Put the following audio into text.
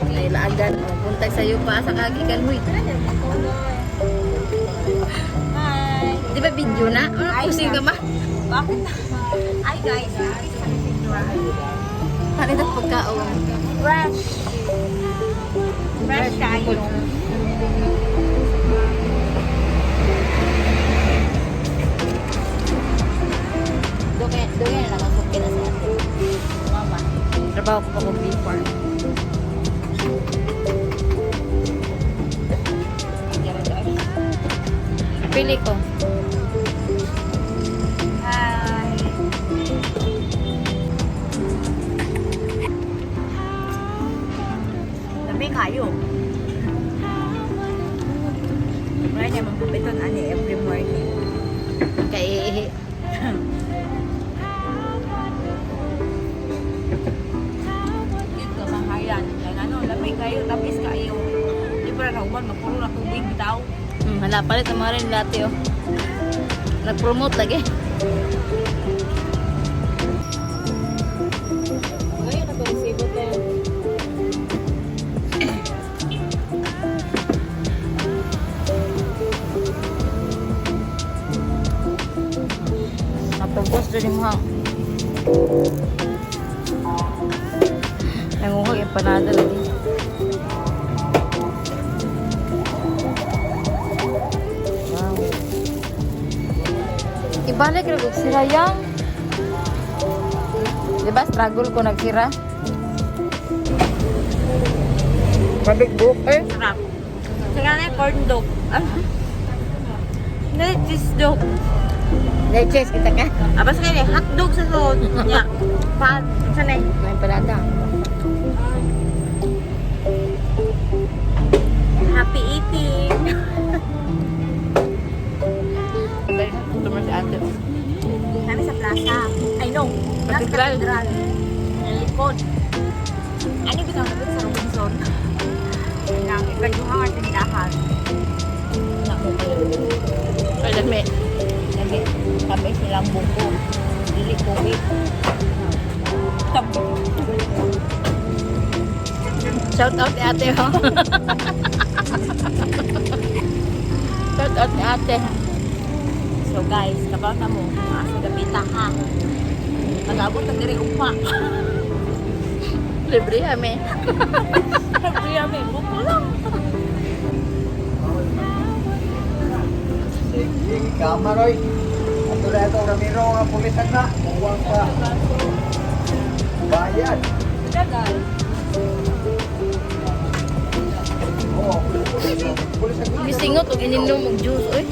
Ay, laagan. Oh, buntag sa'yo pa sa kagikan. Huy. Hi! Di ba video na? Ano, Ay, pusing ka ma? Bakit? Hi guys! Ano ito pagkaon? Fresh! Fresh kayo. Doon na lang ako kina sa ate. Mama. Trabaho ko pa ko before. Pili ko. Hi! Dami kayo. Wala niya magpupiton ani every morning. Kaiihi. Cute ka mahayan. Kaya ano, lamig kayo, tapis kayo. Di pa na uman, magpuro na tubig bitaw. Hala, palit ang mga rin dati oh. Nag-promote lagi. Ngayon, nag-receive tayo. Napagos din yung hang. Nanguha yung panada lagi. Wow. Ibalik ra kog sira yang. Di ba struggle ko nagsira? Mabigbuk eh. Sarap. Saka na yung corn dog. Ah. Na cheese dog. Leches kita ka. Abas kayo hot dog sa sulod. Nya. Pa, saan eh? May panada. Happy eating! Balik na customer si ate. Kami sa plaza. I know. Nasa Cathedral. Cathedral. Ang likod. Ano bitaw na sa Robinson? Nang ikaduha nga tindahan. Ay, dami. Lagi, kami silang buko. Dili kuwi. Shout out ni ate ho. Shout out ni ate. So guys, kabaw na mo. Asa gabita ha. Nag-abot na diri ugma. Libre kami. Libre kami. Buko lang. Sige, kamaroy. Ato na ito, Ramiro, nga pulisan na. Huwag ka. Bayad. Dagal. Oo, pulisan. Pulisan. Gisingot og ininom og juice oy.